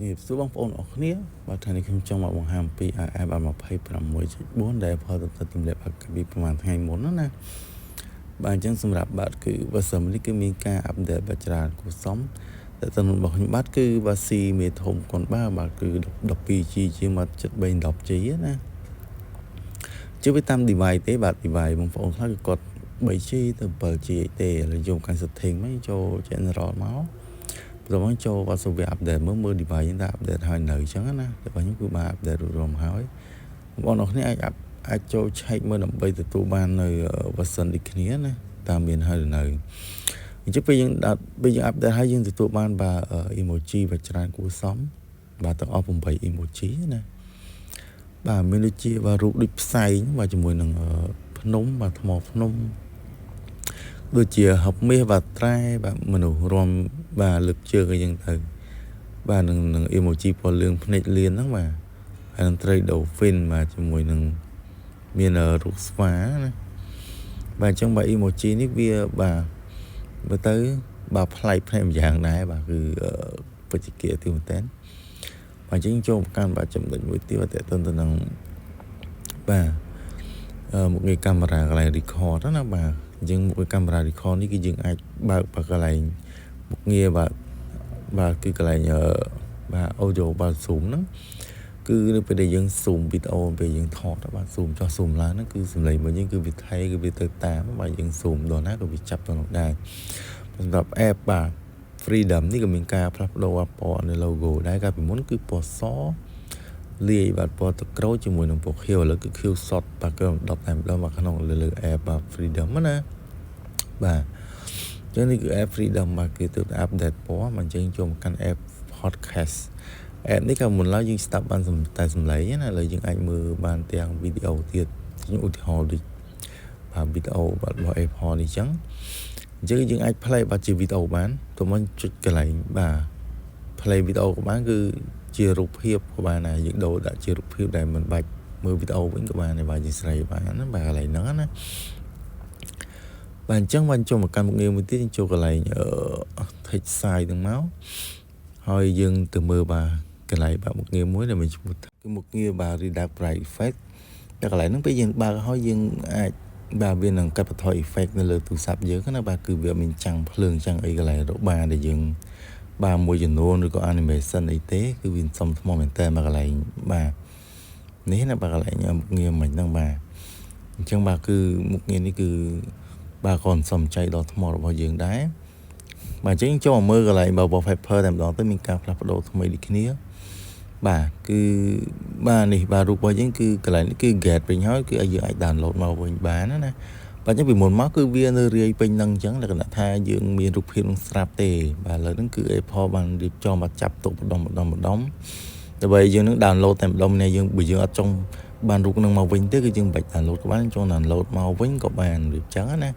ជំរាបសួរបងប្អូនអរគ្នាបាទថ្ងៃនេះខ្ញុំចង់មកបង្ហាញអំពី iOS 26.4ដែលផលទៅទម្លាក់ពីប្រហែលថ្ងៃមុនណាណាបាទអញ្ចឹងសម្រាប់បាទគឺ version នេះគឺមានការ update បាទច្រើនគួរសមតែតំណរបស់ខ្ញុំបាទគឺបាទស៊ីមេធំកុនបាទបាទគឺ 12G ជាងបាទ73 10G ណាជឿវាតាម device ទេបាទ device បងប្អូនខ្លះគឺគាត់ 3G ទៅ 7G អីទេឥឡូវយកកាន់ setting មកចូល general មកបន្ទាប់មកចូលបាទ software update មើលមើល device យើងថា update ហើយនៅអញ្ចឹងណារបស់ខ្ញុំគឺបាន update រួចរាល់មកហើយបងប្អូនអរគ្នាអាចអាចចូលឆែកមើលដើម្បីទទួលបាននៅ version ដូចគ្នាណាតាមមានហើយនៅអញ្ចឹងពេលយើងដាក់ពេលយើង update ហើយយើងទទួលបានបាទ emoji បាទច្រើនគួរសមបាទទាំងអស់8 emoji ណាបាទមានដូចជាបាទរូបដូចផ្សែងបាទជាមួយនឹងភ្នំបាទថ្មភ្នំដូចជាហឹបមាសបាទត្រែបាទមនុស្សរំបាទលើកជើងអីចឹងទៅបាទនឹងនឹង emoji ពណ៌លឿងភ្នែកលៀនហ្នឹងបាទហើយនឹងត្រី dolphin បាទជាមួយនឹងមានរូបស្វាណាបាទអញ្ចឹងបាទ emoji នេះវាបាទមើលទៅបាទប្លែកភ្នែកម្យ៉ាងដែរបាទគឺបច្ចេកទេសមែនតើបាទអញ្ចឹងចូលមកកាន់បាទចំណុចមួយទៀតបាទតើទៅនឹងបាទមុខងារកាមេរ៉ាកន្លែង record ណាបាទអញ្ចឹងមុខងារកាមេរ៉ា record នេះគឺយើងអាចបើកបាទកន្លែងមុខងារបាទបាទគឺកន្លែងបាទ audio បាទ zoom ហ្នឹងគឺនៅពេលដែលយើង zoom វីដេអូពេលយើងថតបាទ zoom ចុះ zoom ឡើងហ្នឹងគឺសំឡេងរបស់យើងគឺវាថេគឺវាទៅតាមបាទយើង zoom ដល់ណាក៏វាចាប់ទៅនោះដែរសម្រាប់ app បាទ Freedom នេះក៏មានការផ្លាស់ប្ដូរពណ៌នៅ logo ដែរកាលពីមុនគឺពណ៌សលាយបាទពណ៌ទឹកក្រូចជាមួយនឹងពណ៌ខៀវឥឡូវគឺខៀវសុតបាទគឺ10តែម្ដងបាទក្នុងលើ app បាទ Freedom ណាបាទចឹងនេះគឺ app Freedom បាទគឺទើបតែ update ពណ៌បាទអញ្ចឹងចូលមកកាន់ app podcast app នេះក៏មុនឡើយយើងស្ដាប់បានតែសំឡេងណាឥឡូវយើងអាចមើលបានទាំងវីដេអូទៀតខ្ញុំឧទាហរណ៍ដូចបាទវីដេអូបាទរបស់ Apple នេះចឹងអញ្ចឹងយើងអាច play បាទជាវីដេអូបានទៅមកចុចកន្លែងបាទ play វីដេអូក៏បានគឺជារូបភាពក៏បានដែរយើងដូរដាក់ជារូបភាពដែលមិនបាច់មើលវីដេអូវិញក៏បានដែរបាទយើងស្រីបានណាបាទកន្លែងហ្នឹងណាបាទអញ្ចឹងបាទចូលមកកាន់មុខងារមួយទៀតយើងចូលកន្លែង text size ហ្នឹងមកហើយយើងទៅមើលបាទកន្លែងបាទមុខងារមួយដែលមានឈ្មោះគឺមុខងារបាទ reduce bright effect តែកន្លែងហ្នឹងពេលយើងបើកហើយយើងអាចបាទវានឹងកាត់បន្ថយ effect នៅលើទូរស័ព្ទយើងណាបាទគឺវាមានចាំងភ្លើងចាំងអីកន្លែងរកបានដែលយើងបាទមួយចំនួនឬក៏ animation អីទេគឺវាសំថ្មមែនតើមកកន្លែងបាទនេះណាបាទកន្លែងមុខងារមិញហ្នឹងបាទអញ្ចឹងបាទគឺមុខងារនេះគឺបាទក៏សំចៃដល់ថ្មរបស់យើងដែរបាទអញ្ចឹងចូលមកមើលកន្លែងបាទ wallpaper តែម្ដងទៅមានការផ្លាស់ប្ដូរថ្មីដូចគ្នាបាទគឺបាទនេះបាទរូបរបស់យើងគឺកន្លែងនេះគឺ get វិញហើយគឺឲ្យយើងអាច download មកវិញបានណាណាបាទអញ្ចឹងពីមុនមកគឺវានៅរាយពេញនឹងអញ្ចឹងលក្ខណៈថាយើងមានរូបភាពនឹងស្រាប់ទេបាទឥឡូវហ្នឹងគឺ Apple បានរៀបចំមកចាប់ទុកម្ដុំម្ដុំម្ដុំដើម្បីយើងនឹង download តែម្ដុំនេះយើងបើយើងអត់ចង់បានរូបនឹងមកវិញទេគឺយើងមិនបាច់ download ក៏បានចង់ download មកវិញក៏បានរៀបចឹងណា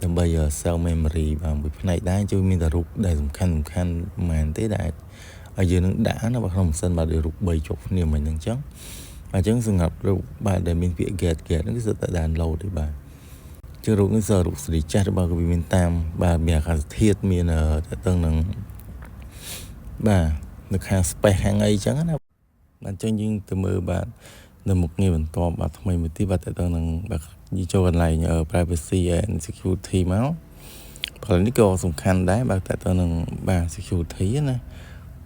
ដើម្បី save memory បាទមួយផ្នែកដែរជួយមានតែរូបដែលសំខាន់សំខាន់មែនទេដែលឲ្យយើងនឹងដាក់ណាបាទក្នុងម៉ាស៊ីនបាទរូប3ជាប់គ្នាមិញហ្នឹងចឹងបាទអញ្ចឹងសម្រាប់រូបបាទដែលមានពាក្យ get get ហ្នឹងគឺសុទ្ធតែ download ទេបាទជារូបនេះសរូបស្រីចាស់របស់ក៏វាមានតាមបាទមានអាកាសធាតុមានតទៅនឹងបាទនៅខាង space ខាងអីចឹងណាបាទអញ្ចឹងយើងទៅមើលបាទនៅមុខងារបន្ទាប់បាទថ្មីមួយទៀតបាទតទៅនឹងបាទយើងចូលកន្លែង privacy and security មកកន្លែងនេះក៏សំខាន់ដែរបាទតទៅនឹងបាទ security ណា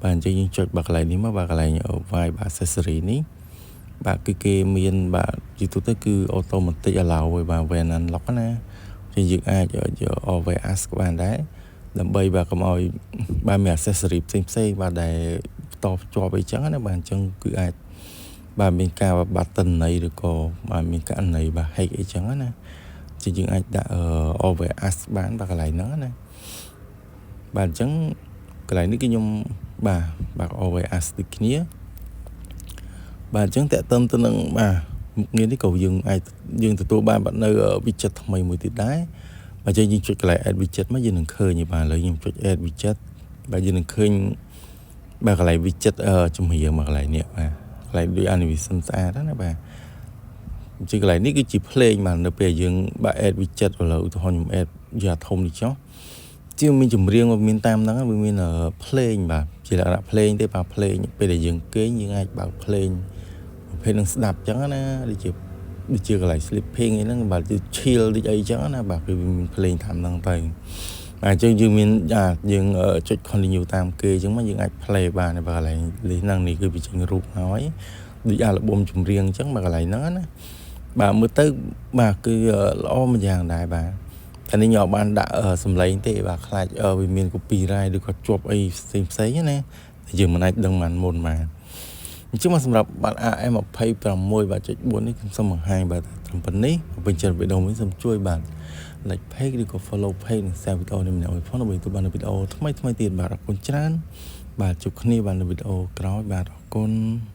បាទអញ្ចឹងយើងចុចបាទកន្លែងនេះមកបាទកន្លែង wipe accessory នេះបាទគឺគេមានបាទជាទូទៅគឺ automatic allow ឲ្យបាទ when unlock ណាចឹងយើងអាចយក always ask បានដែរដើម្បីបាទកុំឲ្យបាទមាន accessory ផ្សេងផ្សេងបាទដែលបន្តភ្ជាប់អីចឹងណាបាទអញ្ចឹងគឺអាចបាទមានការបាត់ទិន្នន័យឬក៏បាទមានករណីបាទ hack អីចឹងណាជាយើងអាចដាក់ always ask បានបាទកន្លែងហ្នឹងណាបាទអញ្ចឹងកន្លែងនេះគឺខ្ញុំបាទបាទ always ask ដូចគ្នាបាទអញ្ចឹងតកតិនទៅនឹងបាទមុខងារនេះក៏យើងអាចយើងទទួលបានបាទនៅ widget ថ្មីមួយទៀតដែរបាទអញ្ចឹងយើងចុចកន្លែង add widget មកយើងនឹងឃើញបាទឥឡូវខ្ញុំចុច add widget បាទយើងនឹងឃើញបាទកន្លែង widget ជំរាមកកន្លែងនេះបាទកន្លែងដូច animation ស្អាតណាបាទអញ្ចឹងកន្លែងនេះគឺជាភ្លេងបាទនៅពេលយើងបាទ add widget ឥឡូវឧទាហរណ៍ខ្ញុំ add យកធំនេះចុះ ជាមានចម្រៀងមានតាមហ្នឹងវាមានភ្លេងបាទជាលក្ខណៈភ្លេងទេបាទភ្លេងពេលដែលយើងគេងយើងអាចបើកភ្លេងប្រភេទនឹងស្ដាប់ចឹងណាដូចជាកន្លែង sleeping អីហ្នឹងបាទគឺ chill ដូចអីចឹងណាបាទគឺវាមានភ្លេងតាមហ្នឹងទៅបាទអញ្ចឹងយើងមានយើងចុច continue តាមគេអញ្ចឹងមកយើងអាច play បានបាទកន្លែងលីហ្នឹងនេះគឺវាចេញរូបហើយដូចអាល់ប៊ុមចម្រៀងអញ្ចឹងបាទកន្លែងហ្នឹងណាបាទមើលទៅបាទគឺល្អមួយយ៉ាងដែរបាទតែនេះខ្ញុំអត់បានដាក់សំឡេងទេបាទខ្លាចវាមាន copyright ឬក៏ជាប់អីផ្សេងផ្សេងណាយើងមិនអាចដឹងបានមុនបាទអញ្ចឹងមកសម្រាប់បាទ AM 26បាទចុច4នេះខ្ញុំសូមបង្ហាញបាទត្រឹមប៉ុណ្នេះពេញចិត្តវីដេអូមួយសូមជួយបាទ like page ឬក៏ follow page និង share វីដេអូនេះម្នាក់មួយផងដើម្បីទទួលបានវីដេអូថ្មីថ្មីទៀតបាទអរគុណច្រើនបាទជួបគ្នាបាទនៅវីដេអូក្រោយបាទអរគុណ។